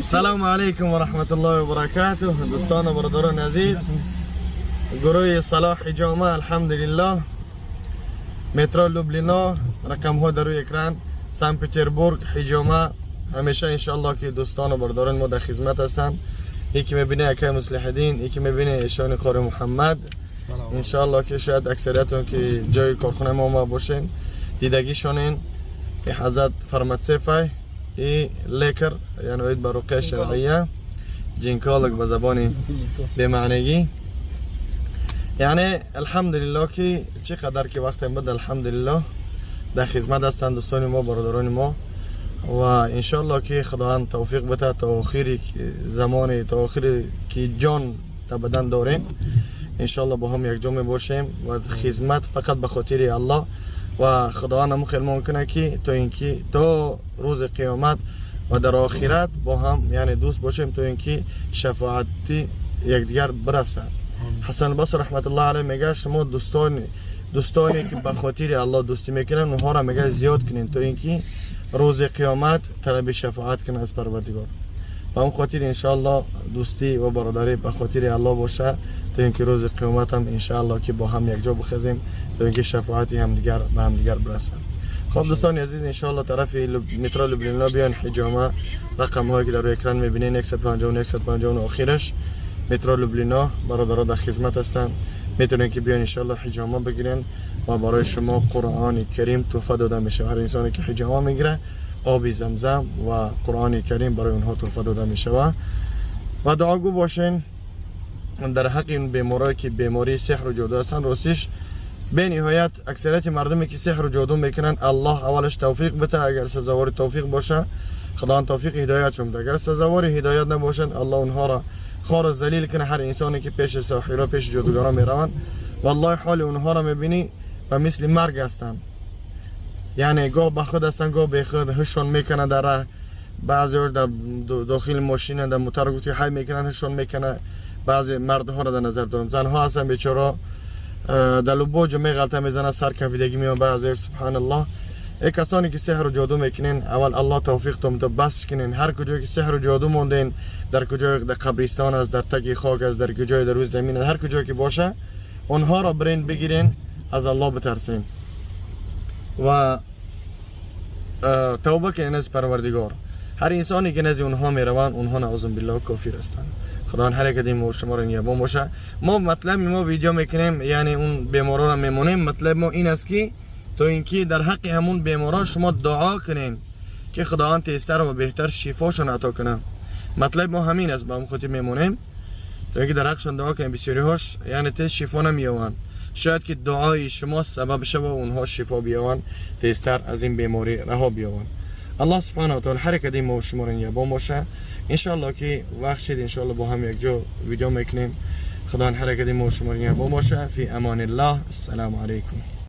سلام علیکم و رحمت الله و برکاته. دوستان و برادران عزیز، گروه صلاح حجامه، الحمدلله، مترو لوبلینا، رقم ها در روی اکران، سن پتربورگ، حجامه. همیشه انشالله که دوستان و برادران ما در خدمت هستند. یکی میبینه اکای مصلح الدین، یکی میبینه ایشان قاری محمد. انشالله که شاید اکثریتون که جای کارخونه ما باشین دیدگیشونین. ای حضرت фармацевт ای лекар، یعنی عید به رقیه شرعیه، гинеколог به زبان بی‌معنیگی. یعنی الحمدلله که چقدر که وقت بود، الحمدلله در خدمت هستند دوستان ما، برادران ما و انشالله که خداوند توفیق بده تا آخری زمان، تا آخری که جان در بدن داریم، انشالله با هم یک جا می باشیم و خدمت فقط به خاطر الله و خداوند هم خیلی ممکنه که تا اینکه تا روز قیامت و در آخرت با هم یعنی دوست باشیم، تا اینکه شفاعتی یکدیگر برسه. حسن بصری رحمت الله علیه میگه شما دوستانی که به خاطر الله دوستی میکنن، اونها را میگه زیاد کنین تا اینکه روز قیامت طلب شفاعت کنه از پروردگار. به اون خاطر انشالله دوستی و برادری به خاطر الله باشه، تا اینکه روز قیامت هم انشالله که با هم یک جا بخزیم، تا اینکه شفاعتی همدیگر به همدیگر برسه. خب دوستان عزیز، انشالله طرف مترو لوبلینا بیان حجامه. رقم هایی که در روی اکران میبینین، 159 159 آخرش، مترو لوبلینا. برادرها در خدمت هستن، میتونین که بیان انشالله حجامه بگیرین و برای شما قرآن کریم تحفه داده میشه. هر انسانی که حجامه میگیره، آب زمزم و قرآن کریم برای اونها تحفه داده میشه. و دعاگو باشین در حق این بیمارایی که بیماری سحر و جادو هستن. راستش به نهایت اکثریت مردمی که سحر و جادو میکنن، الله اولش توفیق بده. اگر سزاوار توفیق باشه، خداوند توفیق هدایت بده. اگر سزاوار هدایت نباشن، الله اونها را خوار و ذلیل کنه. هر انسانی که پیش ساحرا، پیش جادوگرا میروند، والله حال اونها را میبینی و مثل مرگ هستند. یعنی گاه به خود هستن، گاه به خود، هشون میکنه در راه. بعضی در داخل ماشین، در موتر گفتی های میکنن، هشون میکنه. بعضی مردها را در نظر دارم. زنها هستن بیچاره در لبو جو میغلطه میزنه، سر کفیدگی میان بعضی. سبحان الله. ای کسانی که سحر و جادو میکنین، اول الله توفیق تون تو بس کنین. هر کجا که سحر و جادو موندین، در کجای در قبرستان است، در تگ خاک است، در کجای در روی زمین، هر کجا که باشه، اونها را برین بگیرین. از الله بترسین و توبه کنین از پروردگار. هر انسانی که نزد اونها میروند، اونها نعوذ بالله کافر هستند. خدا هر یک ما شما را نگهبان باشه. ما مطلب ما ویدیو میکنیم، یعنی اون بیمارا را میمونیم. مطلب ما این است که تا اینکه در حق همون بیمارا شما دعا کنین که خداوند تیزتر و بهتر شفاشون عطا کنه. مطلب ما همین است. به هم خاطر میمونیم تا اینکه در حقشون دعا کنیم. بسیاری هاش یعنی تیز شفا نمییابند. شاید که دعای شما سبب شوه اونها شفا بیابند، تیزتر از این بیماری رها بیابند. الله سبحانه و تعالی هر کدیم ما و شما را نگهبان باشه. انشالله که وقت شد، انشالله با هم یک جا ویدیو میکنیم. خدا هر کدیم ما و شما را نگهبان باشه. فی امان الله. السلام علیکم.